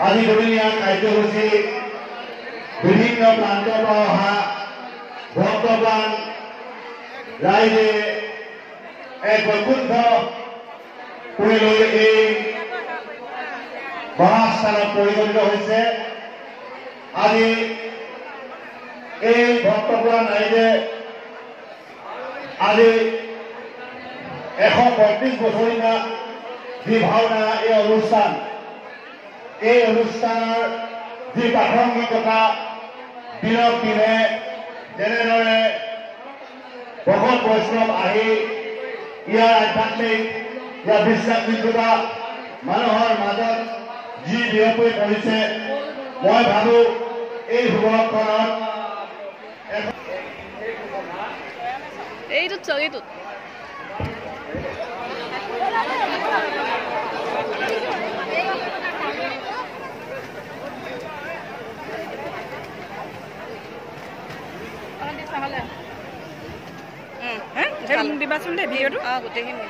আজি দুদিনীয়া কাৰ্যসূচী বিভিন্ন প্ৰান্তৰ পৰা অহা ভক্তপ্ৰাণ ৰাইজে এক বৈকুণ্ঠ পুৰীলৈ এই মহাস্থানত পৰিগণিত হৈছে। আজি এই ভক্তপ্ৰাণ ৰাইজে আজি 135 বছৰীয়া যি ভাওনা এই অনুষ্ঠান, এই অনুষ্ঠানৰ যি প্ৰাসংগিকতা দিনক দিনে যেনেদৰে ভকত বৈষ্ণৱ আহি ইয়াৰ আধ্যাত্মিক ইয়াৰ বিশ্বাসযোগ্যতা মানুহৰ মাজত যি বিয়পি পৰিছে, মই ভাবো এই শুভক্ষণত এইটোত চাওক, এইটোত দিবাচোন দেই ভিডিঅ'টো। গোটেইখিনি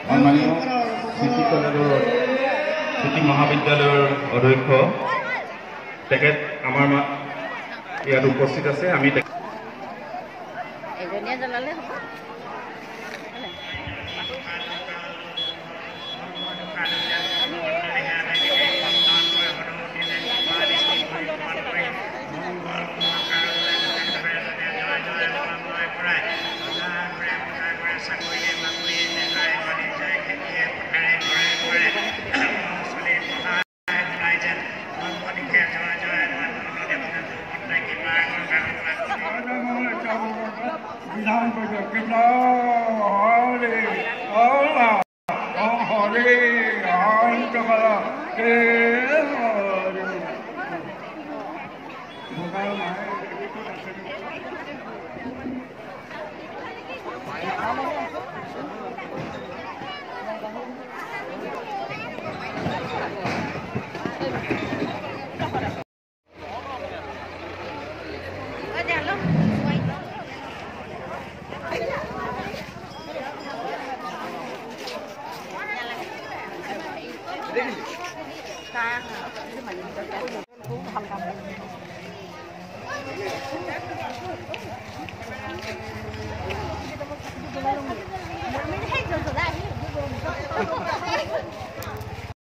সন্মানীয় চিটি কলেজৰ চিটি মহাবিদ্যালয়ৰ অধ্যক্ষ তেখেত আমাৰ ইয়াত উপস্থিত আছে। আমি এজনীয়ে জ্বলালে হ'ব।